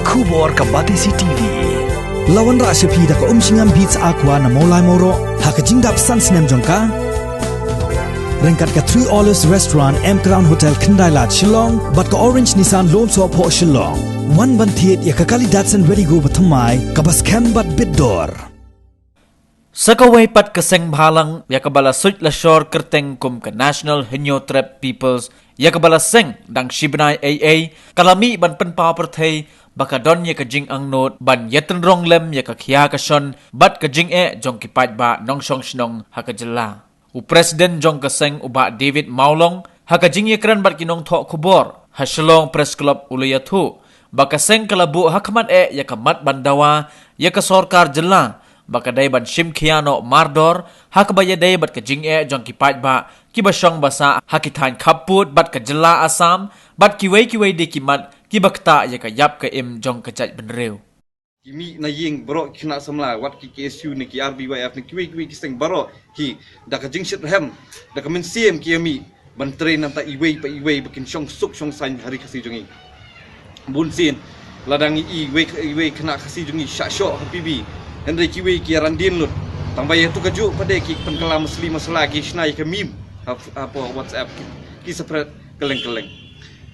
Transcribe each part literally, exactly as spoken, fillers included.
Khubor ka Batesi T V. La wanrah sha phi da ka Umshngam Beats Aqua na Mawlai Mawroh ha ka jingdap san snem jong ka. Ryngkat ka Three Olives Restaurant, M Crown Hotel, Khyndai Lad, Shillong, bad ka Orange Nissan Lumsohphoh, Shillong. Wan ban thied ïa ka kali Datsun Redi-GO bathymmai kaba skhem bad bit dor. Sa kawei pat, ka seng bhalang ïa kaba la suit la shor kyrteng kum ka National Hynñiewtrep Peoples, ïa kaba la seng dang shi bnai ei ei, ka la mih ban pynpaw pyrthei ba ka don ïa ka jingangnud ban ïatynrong lem ïa ka khia ka shon bad ka jingeh jong ki paidbah nongshong shnong ha ka jylla. U President jong ka seng, u Bah David Mawlong, ha ka jingïakren bad ki nongthoh khubor ha Shillong Press Club, u la ïathuh ba ka seng ka la buh ha khmat eh ïa ka mat ban dawa ïa ka sorkar jylla ba ka dei ban shim khia noh mardor ha kaba ïadei bad ka jingeh jong ki paidbah kiba shong ba sah ha ki thaiñ khappud bad ka jylla Assam, bad kiwei kiwei de ki mat kiba ktah ïa ka ïap ka im jong ka jaitbynriew. Ki mih na ïing baroh ki khynnah samla, wat ki K S U ne ki R B Y F ne kiwei kiwei ki seng baroh hi, da ka jingshitrhem, da ka mynsiem ki ïa mih ban trei na bynta iwei pa iwei ba kin shong suk shong saiñ ha ri Khasi jong ngi. Bun sien, lada ngi i iwei, iwei khynnah Khasi jong ngi shah shoh ha P B, hynrei kiwei ki ïa randien lut, tang ba ïa tu ka juh pat de ki pynkylla masli masla, ki shna ïa ka meme ha, hapoh WhatsApp, ki, ki sa pret kylleng kylleng.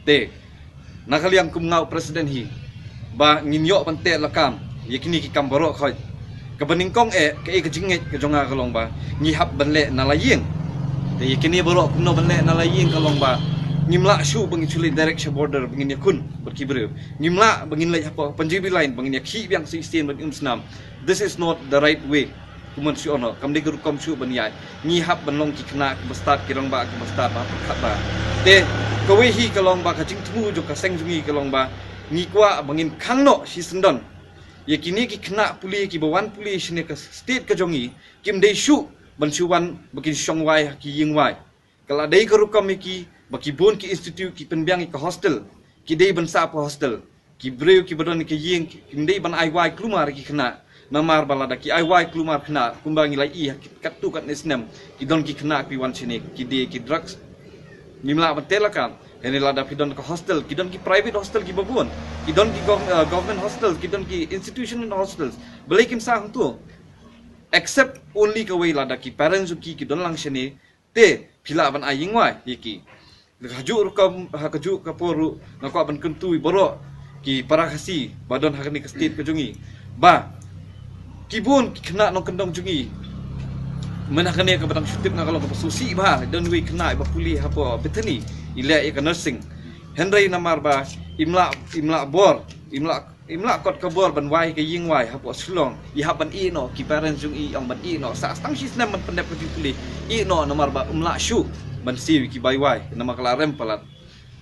Te na ka liang kum nga u President hi, ba ngin ïoh ban teh lakam ïa kine ki kam baroh khoit. Kaba nyngkong eh, kaei ka jingngeit ka jong nga ka long ba ngi hap ban leh na la ïing. Te ïa kine baroh kumno ban leh na la ïing ka long ba ngim lah shuh ba ngin shu leit direct sha border ba ngin ïakhun bad ki briew. Ngim lah ba ngin leit hapoh Punjabi line ba ngin ïakhih biang sa shisien ban ym snam. This is not the right way. Kumno shuh, ono, kam dei ka rukom shuh ban ïaid. Ngi hap ban long ki khynnah kiba stad, ki rangbah kiba stad, ba pyrkhat ba. Te kawei hi ka long ba ka jingthmu jong ka seng jong ngi ka long ba ngi kwah ba ngin khang noh shisyndon ïa kine ki khynnah pule kiba wan pule shane ka state ka jong ngi, kim dei shuh ban shu wan ba kin shong wai ha ki ïing wai. Ka la dei ka rukom ïa ki ba ki bun ki institute ki pynbiang ïa ka hostel, ki dei ban sah hapoh hostel. Ki briew kiba don ïa ka ïing ki, kim dei ban ai wai kulmar ïa ki khynnah. Namar ba lada ki ai wai kulmar khynnah, kumba ngi la i ha ki katto katne snem, ki don ki khynnah kiba wan shane ki die ki drugs. Ngim lah ban teh lakam. Hynrei lada phi don ka hostel, ki don ki private hostel kiba bun, ki don ki gov-, eh, government hostels, ki don ki institutional hostels. Balei kim sah hangto? Except only kawei lada ki parents jong ki ki don lang shane, te phi lah ban ai ïing wai ïa ki. Ka juh rukom, ha ka juh ka por ruh nga kwah ban kyntu ïa baroh ki para Khasi ba don ha kane ka state ka jong ngi, ba ki bun ki khynnah nongkyndong jong ngi, myn ha kane kaba dang shu tip nga ka long kaba sngewsih bha, don iwei i khynnah iba pule hapoh Bethany, i leh ïa ka nursing. Hynrei namar ba im lah, im lah bor, im lah Im lah kot ka bor ban wai ka ïing wai hapoh Shillong. I hap ban ïeh noh, ki parents jong i ong ban ïeh noh. Sah tang shi snem ban pyndep ka jingpule. Ïeh noh namar ba um lah shuh ban siew ïa ki bai wai. Namar ka la rem palat.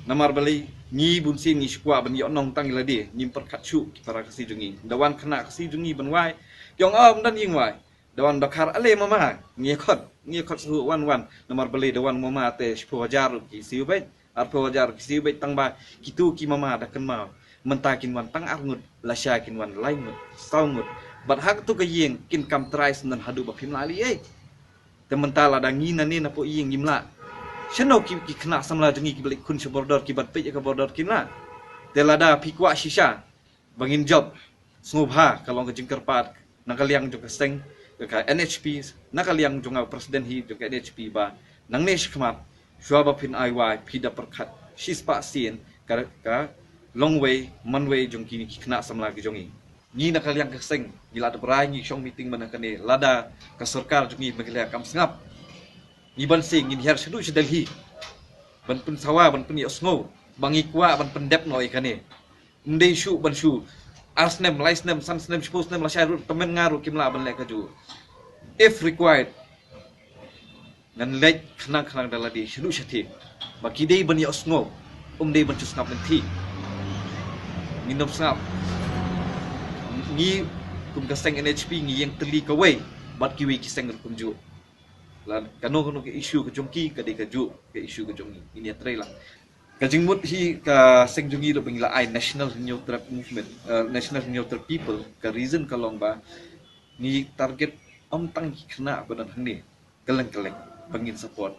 Namar balei, ngi bun sien ngi shu kwah ban ïoh nong tang ïa lade. Ngim pyrkhat shuh ki para Khasi jong ngi. Da wan khynnah Khasi jong ngi ban wai, ki ong, "Oh, ym don ïing wai." Da wan dkhar, "Ale mama, ngi ïa khot, ngi ïa khot shuh, wan, wan." Namar balei, da wan mama te shiphew hajar ruh ki siew beit, arphew hajar ki siew beit, tang ba kito ki mama da kynmaw mynta kin wan tang ar ngut, lashai kin wan lai ngut, saw ngut. Bad ha kato ka ïing kin kam trai syndon haduh ba phim lah leh ei. Te mynta lada ngi nangne napoh ïing ngim lah, shano ki, ki khynnah samla jong ngi kiba leit khun sha border, kiba peit ïa ka border kin lah? Te lada phi kwah shisha ba ngin jop, sngewbha, ka long ka jingkyrpad na ka liang jong ka seng, ka N H P, na ka liang jong nga u president hi jong ka N H P, ba nangne shakhmat, shuwa ba phin ai wai, phi da pyrkhat shispah sien ka, ka longwei manwei jong kine ki khynnah samla ki jong ngi. Ngi na ka liang ka seng ngi la da brai, ngi shong meeting mynta kane, lada ka sorkar jong ngi Meghalaya kam sngap, ngi ban seng ngin hiar shaduh sha Delhi ban pynsawa, ban pynïohsngew ba ngi kwah ban pyndep noh ïa kane. Ym dei shuh ban shu ar snem, lai snem, san snem, shiphew snem, lashai ruh, tymmen nga ruh kim lah ban leh kajuh. If required, ngan leit khnang khnang da lade shaduh shathie ba ki dei ban ïohsngew, ym dei ban shu sngap lynti. Ngin ym sngap. Ngi kum ka seng N H P ngi ïeng tylli kawei bad kiwei ki seng ruh kumjuh. Lada kano kano ka issue ka jong ki ka dei kajuh ka issue ka jong ngi, ngin ïatrei lang. Ka jingmut hi ka seng jong ngi ruh ba ngi la ai National Hynñiewtrep Movement, eh, National Hynñiewtrep People, ka reason ka long ba ngi target ym tang ki khynnah ba don hangne, kylleng kylleng ba ngin support.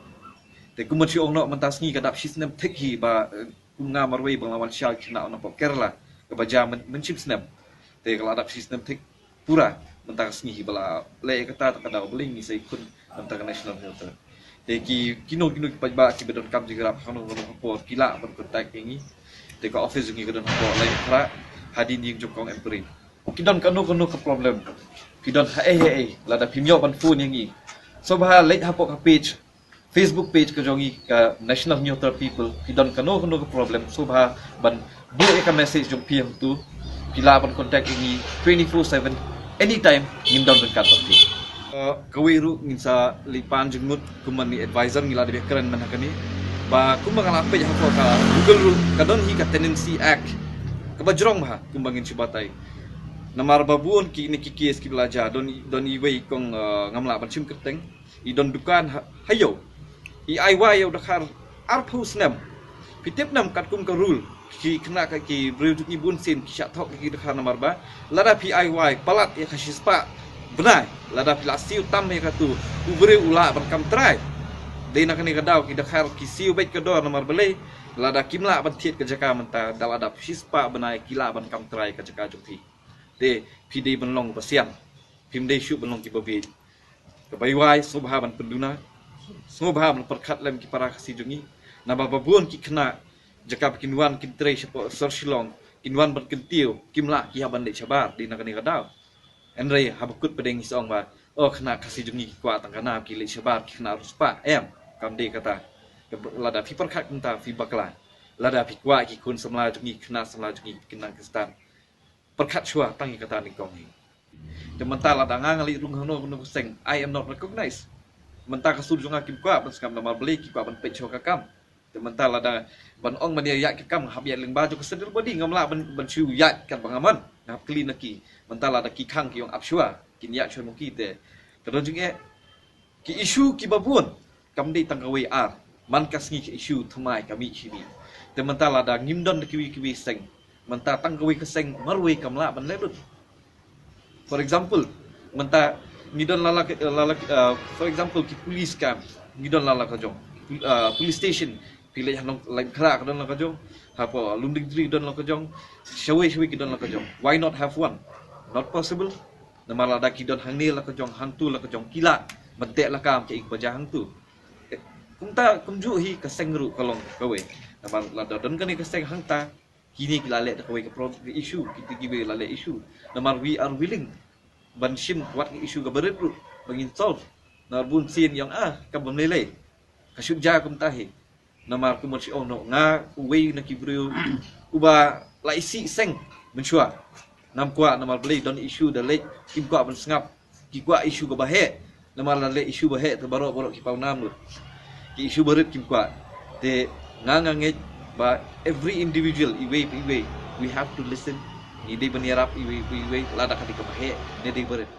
Te kumba shu ong noh, mynta sngi ka dap shi snem thik hi ba, eh, kum nga marwei ba nga la wan shai ki khynnah napoh Kerala. kaba jia myn, mynshem snem. Te ka la dap shi snem thik pura mynta ka sngi hi ba la leh ïa kata, ta ka daw ba lei ngi sa ïakhun na bynta ka National Newsletter. Te ki, kino kino ki paidbah kiba donkam jingïarap ha kano kano ka por ki lah ban contact ïa ngi. Te ka office jong ngi ka don hapoh Laitumkhrah, hadien ïing jong Kong Emperor. Ki don kano kano ka problem, ki don haei haei, lada phim ïoh ban phone ïa ngi, sngewbha leit hapoh ka page, Facebook page ka jong ngi ka National Newsletter People. Phi don kano kano ka problem, sngewbha ban buh ïa ka message jong phi hangtu. Phi lah ban contact ïa ngi twenty-four seven, anytime ngin don ryngkat bad phi. Uh, kawei ruh ngin sa leit pan jingmut, kumba ni advisor ngi la dep ïakren mynta kane, ba kumba nga la peit hapoh ka Google ruh ka don hi ka Tenancy Act kaba jrong bha kumba ngin shu batai. Namar ba bun kine ki case kiba la jia, don, don iwei kong, uh, ngam lah ban shim kyrteng. I don dukan ha, ha ïew. I ai wai ïa u dkhar arphew snem. Phi tip ne em katkum ka rule, ki khynnah, ki briew jong ngi bunsien ki shah thok ïa ki dkhar namar ba lada phi ai wai palat ïa ka shispah bnai, lada phi la siew tam ïa katu, u briew u lah ban kam trai. Dei na kane ka daw ki dkhar ki siew beit ka dor namar balei? Lada kim lah ban thied ka jaka mynta, da la dap shispah bnai ki lah ban kam trai ka jaka jong phi. Te phi dei ban long ba sian, phim dei shuh ban long kiba bieit. Kaba iwei, sngewbha ban pynduna, sngewbha ban pyrkhat lem ki para Khasi jong ngi. Naba ba bun ki khynnah, jaka ba kin wan kin trei shapoh sor Shillong, kin wan ban kyntiew, kim lah ki hap ban leit shabar. Dei na kane ka daw. Hynrei haba kut pat de ngi sa ong ba, oh, khynnah Khasi jong ngi ki kwah tang ka nam, ki leit shabar, ki khynnah riewspah. Em, kam dei kata. Lada phi pyrkhat kumta phi bakla. Lada phi kwah ki khun samla jong ngi, khynnah samla jong ngi kin nang kin stad, pyrkhat shuwa tang ïa kata nyngkong hi. Te mynta lada nga, nga leit rung hangno hangno ka seng, I am not recognized. Mynta ka sur jong nga kim kwah ban sngap namar balei? Ki kwah ban peit shuwa ka kam. Te mynta lada ban ong ban ïaid ka kam, hap ïaid lyngba jong ka central body, ngam lah ban, ban shu ïaid katba nga mon. Nga hap kylli na ki. Mynta lada ki khang ki ong ap shuwa, kin ïaid shuwa ma ki. Te ka don jingeh. Ki issue kiba bun, kam dei tang kawei ar, man ka sngi ka issue thymmai ka mih shi mih. Te mynta lada ngim don da kiwei kiwei seng, mynta tang kawei ka seng marwei kam lah ban leh lut. For example, mynta ngi don lala ka, lala, uh, for example, ki police camp, ngi don lala ka jong. Pol-, uh, police station, phi leit ha Laitumkhrah ka don la ka jong, hapoh Lumdiengjri ka don la ka jong, shawei shawei ki don la ka jong. Why not have one? Not possible. Namar lada ki don hangne la ka jong, hangtu la ka jong, ki lah ban teh lakam kaei kaba jia hangtu. Eh, kumta kumjuh hi ka seng ruh ka long kawei. Namar lada don kane ka seng hangta, kine ki la leh da kawei ka pro-, ka issue, kita kiwei la leh issue. Namar we are willing ban shim wat ka issue kaba rit ruh ba ngin solve. Namar bunsien ïa nga, ah, kaba mlei lei, ka shu jia kumta hi. Namar kumba shu ong noh, nga uwei na ki briew uba la isih seng mynshuwa. Ngam kwah namar balei? Don issue da leit, kim kwah ban sngap. Ki kwah issue kaba heh. Namar la leh issue ba heh te baroh baroh ki paw nam lut. Ki issue ba rit kim kwah. Te nga, nga ngeit ba every individual, iwei pa iwei, we have to listen. Ngi dei ban ïarap iwei pa iwei, lada ka dei kaba heh ne dei ba rit.